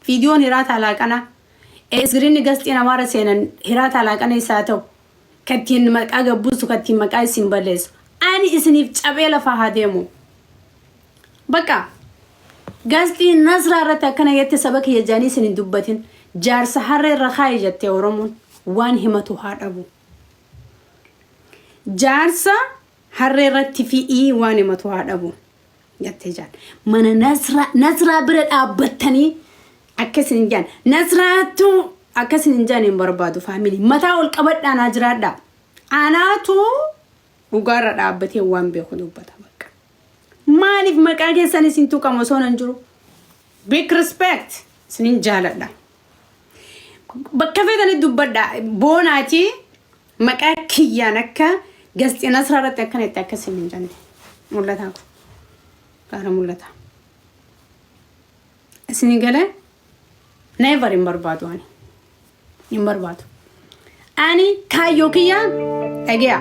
Viidiyoon hiraata alaaqanaa. Iskiriinni gasxii namaarra seenan hiraata alaaqana isaa ta'u. Kattiin maqaa gabbuusu kattiin maqaa isin balleessu. Ani isiniif cabee lafaa haa deemu. Bakka gasxii Nasraa irratti akkana jette saba kiyya jaanii isin hin dubbatin. Jaarsa harree irra kaa'i jettee Oromoon waan himatu haa dhabu. Jaarsa harree irratti fi'ii waan himatu haa dhabu. Jettee jaan. Mana Nasraa Nasraa bira dhaabbattanii akka isin hin jaan. Nasraatu akka isin hin jaan hin barbaadu faamilii. Mataa ol qabadhaa naa jiraadhaa. Anaatu dhugaarra dhaabbatee waan beeku dubbata bakka. Maaliif maqaa keessan isin tuqamu osoo nan jiru? Big respect isinin jaaladha. Bakka feetanitti dubbadha. Boonaati maqaa kiyyaan akka gasxii Nasraa irratti akkana itti akka isin hin jenne. Mul'ataa kun. Gaara mul'ataa. Isin galee never hin barbaadu ani. Hin barbaadu. Ani kaayyoo kiyya dhage'a.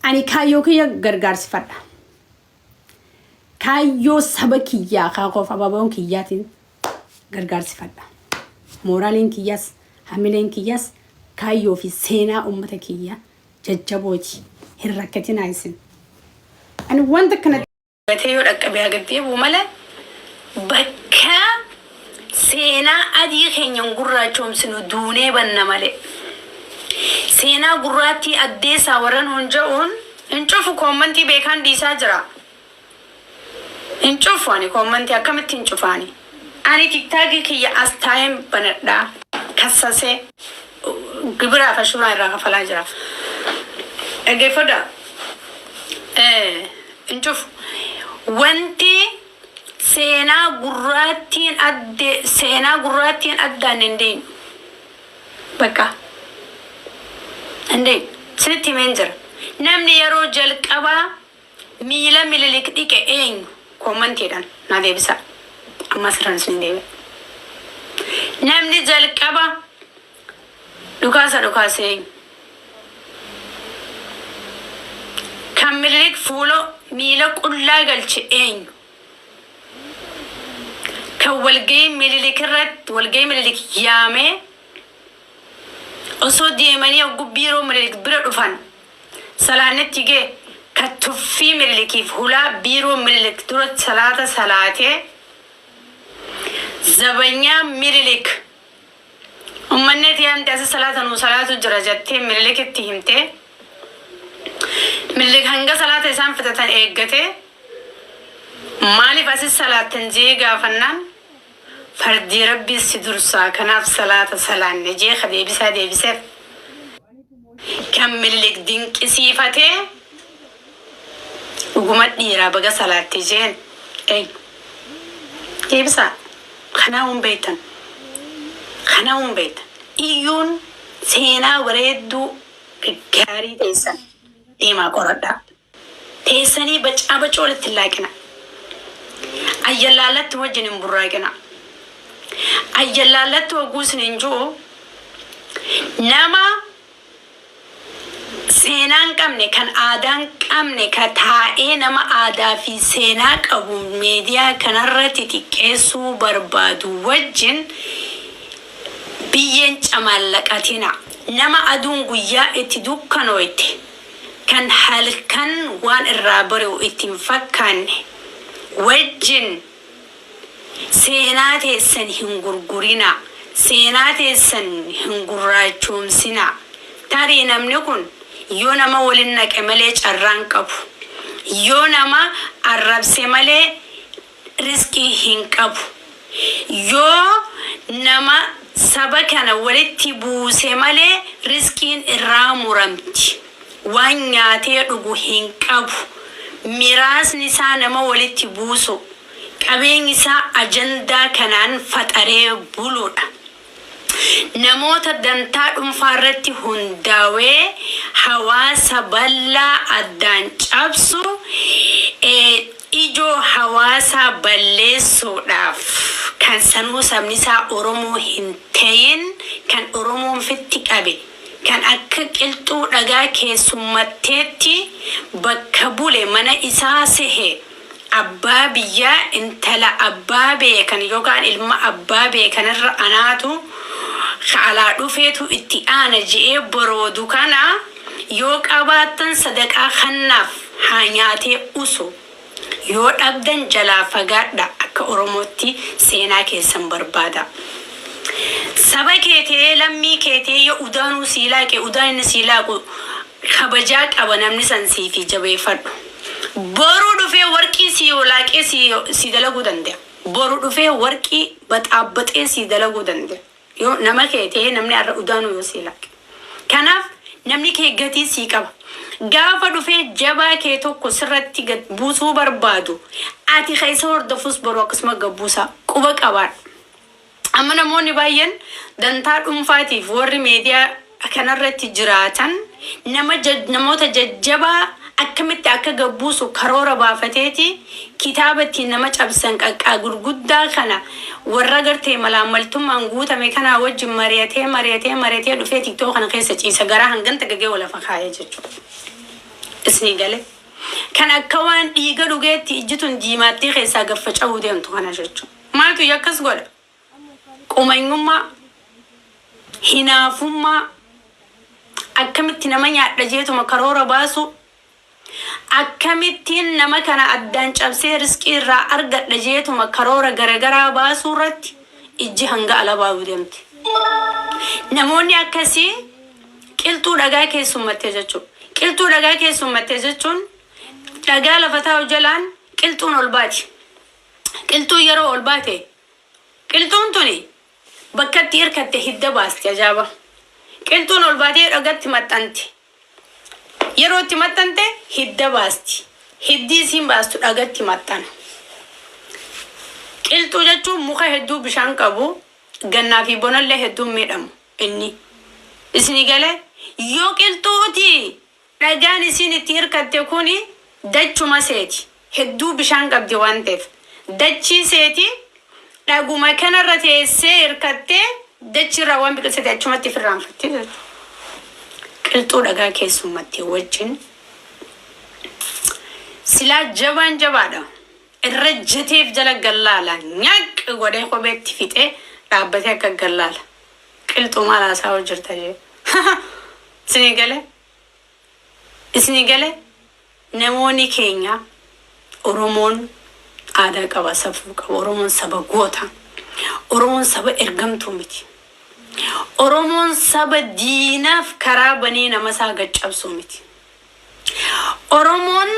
Ani kaayyoo kiyya gargaarsifadha. Kaayyoo saba kiyyaa kaakoof abaaboon kiyyaatiin gargaarsifadha. Mooraaliin kiyyaas hamileen kiyyaas kaayyoo fi seenaa uummata kiyyaa jajjabooti. Hin rakkatinaa isin. Ani wanta kana gatee yoo dhaqqabe haa gad deebi'u malee bakka seenaa adii keenya hin gurraachoomsinu duunee banna malee. Seenaa gurraattii addeessaa warra nuun ja'uun hin cufu koommantii beekaan dhiisaa jira. Hin cufu ani koommantii akkamitti hin cufaani. Ani tiktaakii kiyya as taa'een banadhaa kassasee gibiraaf ashuuraa irraa kafalaa jira. Dhaggeeffadhaa. Hin cufu. Wanti seenaa gurraattiin adde seenaa gurraattiin addaan hin dandeenyu. Bakka. Hin Sinitti himeen jira. Namni yeroo jalqabaa miila Mililik dhiqe eenyu? Koommantiidhaan naa deebisaa. Amma asirraan isin deebi'a. Namni jalqaba dhukaasa dhukaase eenyu? Kan Mililik fuula miila qullaa galche eenyu? Kan walgahii Mililik irratti walgahii Mililik yaamee osoo deemanii hogguu biiroo Mililik bira dhufan salaannitti ga'e ka tuffii Minilikiif hulaa biiroo Minilik dura salaata salaatee zabanyaa Minilik ummanni ati yaamte asi salaata nuu salaatu jira jettee Minilikitti himtee Minilik hanga salaata isaan fixatan eeggatee maaliif asi salaattan jee gaafannaan fardii Rabbii si dursaa kanaaf salaata salaanne jee ka deebisaa deebiseef kan Minilik dinqisiifatee dhuguma dhiiraa baga salaatte jeen eenyu? Deebisaa. Kanaa hin beektan. Kanaa hin beektan. Iyyuun seenaa bareedduu gaggaarii teessan deemaa qoradhaa. Teessanii bacaa bacoo walitti hin laaqina. Ayyallaallatti wajjin hin burraaqina. Ayyallaallatti hogguu isin hin ji'u nama seenaa hin qabne kan aadaa hin qabne ka taa'ee nama aadaa fi seenaa qabu miidiyaa kanarratti xiqqeessuu barbaadu wajjin biyyeen camaallaqatina. Nama aduun guyyaa itti dukkanooyte kan halkan waan irraa bari'u itti hin fakkaanne wajjin seenaa teessan hin gurgurinaa. Seenaa teessan hin gurraachoomsinaa. Tarii namni kun yoo nama walin naqe malee carraa hin qabu. Yoo nama arrabse malee risqii hin qabu. Yoo nama saba kana walitti buuse malee risqiin irraa muramti. Waan nyaatee dhugu hin qabu. Miraasni isaa nama walitti buusu. Qabeenyi isaa ajandaa kanaan faxaree buluudha. Namoota dantaa dhuunfaa irratti hundaawee hawaasa bal'aa addaan cabsu ijoo hawaasaa balleessuudhaaf kan sanuu sabni isaa Oromoo hin tayin kan Oromoon fitti qabe kan akka qilxuu dhagaa keessummatteetti bakka bule mana isaa sehe. Abbaa biyyaa intala abbaa beekan yookaan ilma abbaa beekanirra anaatu ka alaa dhufeetu itti aana je'ee boroodu kana yoo qabaattan sadaqaa kannaaf haa nyaatee usu. Yoo dhabdan jalaa fagaadha akka Oromootti seenaa keessan barbaada. Saba kee ta'ee lammii kee ta'ee yoo udaanuu sii laaqe udaan inni sii laaqu kabajaa qaba namni san siifi jabeeffadhu. Boru dhufee warqii sii laaqee sii dalaguu danda'a. Boru dhufee warqii baxaabbaxee sii dalaguu danda'a. Yoo nama kee ta'ee namni har'a udaanuu yoo sii laaqe. Kanaaf namni kee gatii sii qaba. Gaafa dhufee jabaa kee tokko sirratti gad buusuu barbaadu ati keessa hordofus boru akkasuma gad buusaa quba qabaadhu. Amma namoonni baay'een dantaa dhuunfaatiif warri meediyaa kanarratti jiraatan nama namoota jajjabaa akkamitti akka gad buusu karoora baafateeti kitaaba ittiin nama cabsan qaqqaa gurguddaa kana warra gartee malaammaltummaan guutame kanaa wajjin mari'atee mari'atee mari'atee dhufee TikTok kana keessa ciisa garaa hanganta gagee walafa kaayee jechuudha. Isinii galee. Kan akka waan dhiiga dhugeetti ijji tun diimaattee keessaa gad faca'uu deemtu kana jechuudha. Maaltu yakkas godha? Qumanyummaa, hinaafummaa, akkamitti nama nyaadha jeetuma karoora baasu, akkamittiin nama kana addaan cabsee riskii irraa argadha jeetuma karoora garagaraa baasuu irratti ijji hanga ala baay'uu deemti. Namoonni akkasii qilxuu dhagaa keessummattee jechuudha. Qilxuu dhagaa keessummattee jechuun dhagaa lafa taa'u jalaan qilxuun ol baati. Qilxuun yeroo ol baate qilxuun tuni bakka itti hirkatte hidda baasti ajaa'ba. Qilxuun ol baatee dhagatti maxxanti. Yeroo itti maxxante hidda baasti. Hiddi isiin baastu dhagatti maxxana. Qilxuu jechuun muka hedduu bishaan qabu gannaa fi bonallee hedduun miidhamu inni. Isinii galee yoo qilxuuti dhagaan isiin itti hirkatte kuni dachuma seeti. Hedduu bishaan qabdi waan ta'eef. Dachii seeti dhaguma kanarra teessee hirkattee dachiirraa waan biqilsite achumatti firraanfatte jechuudha. Qilxuu dhagaa keessummattee wajjin silaa jabaan jabaadha. Irra jeteef jala gallaala. Nyaq godhee kopheetti fixee dhaabbatee akka gallaala. Qilxuu maal haasa'aa jirta jee. Isinii galee? Isinii galee? Namoonni keenya Oromoon aadaa qaba, safuu qaba. Oromoon saba goota. Oromoon saba ergamtuu miti. Oromoon saba diinaaf karaa banee nama isaa gad cabsuu miti. Oromoon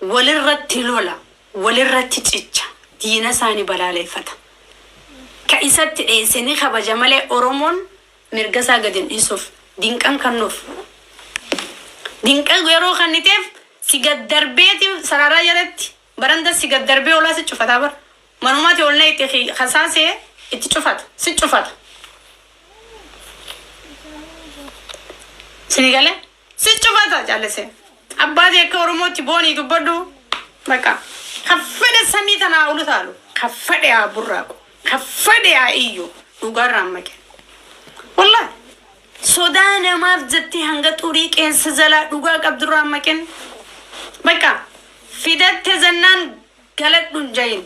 walirratti lola, walirratti cicha, diina isaa ni balaaleffata. Ka isatti dheesse ni kabaja malee Oromoon mirga isaa gad hin dhiisuuf dinqan kannuuf. Dinqa yeroo kanniteef si gad darbeeti sararaa jalatti baranda si gad darbee olaa si cufataa bara. Manumaati ol na itti kasaasee itti cufata si cufata. Sini galee si cufata callise. Abbaati akka Oromootti boonii dubbadhu. Bakka kan fedhe samii tanaa olu taalu kan fedhe haa burraaqu kan fedhe haa iyyu dhugaarraan maqe. Wallahi sodaa namaaf jettee hanga xurii qeensa jalaa dhugaa qabdurraan maqin. Bakka fidatte jennaan galadhu hin jahin.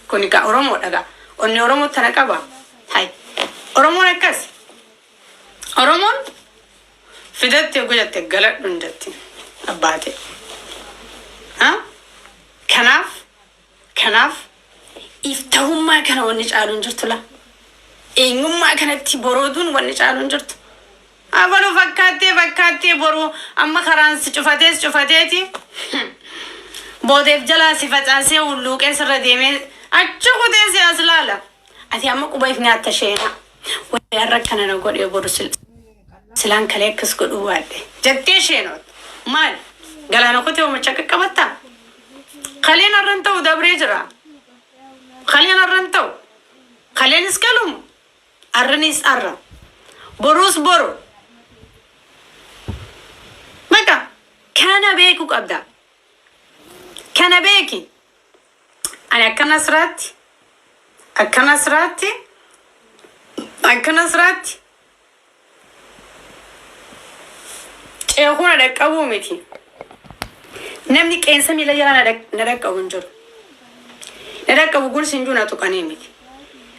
Kun egaa Oromoodha egaa. Onni Oromoo tana qaba. Hai. Oromoon akkas. Oromoon fidatte yogguu jette galadhu hin jetti abbaate. Ha? Kanaaf iftahummaa kana wanni caalu hin jirtu laa. Eenyummaa kanatti borooduun wanni caalu hin jirtu. Abaluu fakkaattee fakkaattee boruu amma karaan si cufatees cufateeti. Boodeef jalaa si facaasee hulluuqee sirra deemee achi kutee si as laala. Ati amma quba if nyaatta sheenaa. Wayi har'a akkana na godhee boru silaan kalee akkas godhuu baadhe. Jettee sheenoot. Maal? Galaana kutee oomacha qaqqabattaa? Kaleen har'a hin ta'u dabree jira. Kaleen har'a hin ta'u. Kaleenis galumu. Har'anis har'a. Boruus boru. Bakka kana beekuu qabda. Kana beeki. Ani akka Nasraatti akka Nasraatti akka Nasraatti ceekuu na dhaqqabuu miti. Namni qeensa miila jala na dhaqqabu hin jiru. Na dhaqqabu kun sinjuu na tuqanii miti.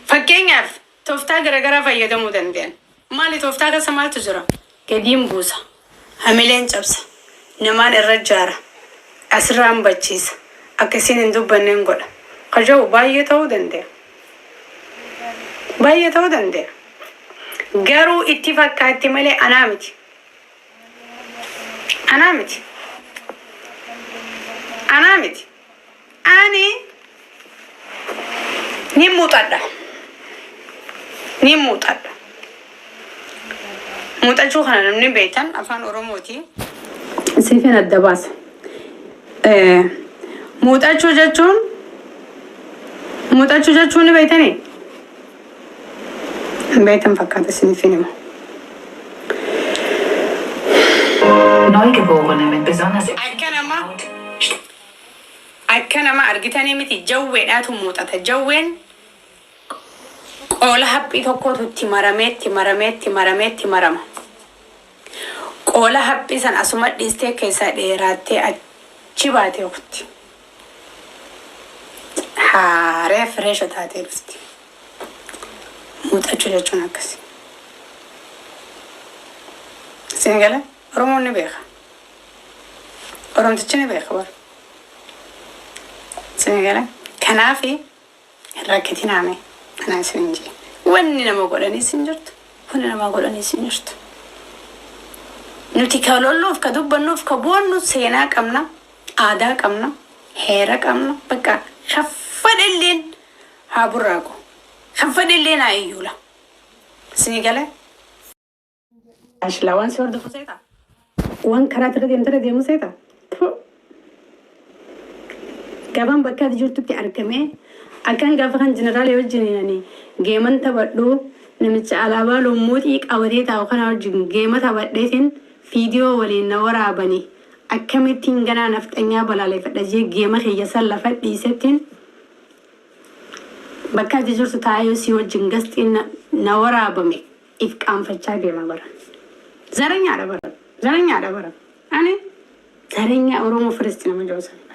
Fakkeenyaaf tooftaa garaagaraa fayyadamuu danda'an. Maali tooftaa keessa maaltu jira? Gadiin buusa. Hamileen cabsa. Namaan irra jaara. Asirraan bachiisa. Akka isiin hin dubbanneen godha. Kaja'u baay'ee ta'uu danda'a. Baay'ee ta'uu danda'a. Garuu itti fakkaatti malee anaa miti. Anaa miti. Anaa miti. Ani ni muuxadha. Ni muuxadha. Muuxachuu kana namni beektan afaan Oromooti. Siifin adda baasa. Muuxachuu jechuun muuxachuu jechuun ni beektanii? Hin beektan fakkaata, isiniif hima. Neugeborene mit besonders Akka nama akka nama argitanii miti, jawweedhaatu muuxata. Jawween qoola haphii tokkotu itti maramee, itti maramee, itti maramee, itti marama. Qoola haphii san asuma dhiistee keessaa dheeraattee achi baatee kutti. Haaree fresh taatee dhufti. Muuxachuu jechuun akkasi. Isin gala, Oromoon ni beeka. Oromtichi ni beeka bara. Isin gala, kanaafi hin rakkitinaa anaa isin hin jee. Wanni nama godhaniis hin jirtu. Wanni nama godhaniis hin jirtu. Nuti ka lolluuf, ka dubbannuuf, ka boonnu seenaa qabna, aadaa qabna, heera qabna. Bakka shaffadhelleen haa burraaqu. Shaffadhelleen haa iyyuula. Isinii galee? Ashilaa waan si hordofu seeta? Waan karaa irra deemtu irra deemu seeta? Gabaan bakka ati jirtutti argamee akkan gaafa kan jeneraalii wajjin ani geeman taphadhu, namicha alaabaa lummuuxii qabatee taa'u kana wajjin geema taphadheetiin viidiyoo waliin na waraabanii, akkamittiin ganaa nafxanyaa balaaleffadha jee geema kiyya san lafa dhiisettiin bakka ati jirtu taa'ee si wajjin gasxiin na waraabame if qaanfachaa deema bara. Zaranyaadha bara. Zaranyaadha bara. Ani zaranyaa Oromoo first nama jiru sana.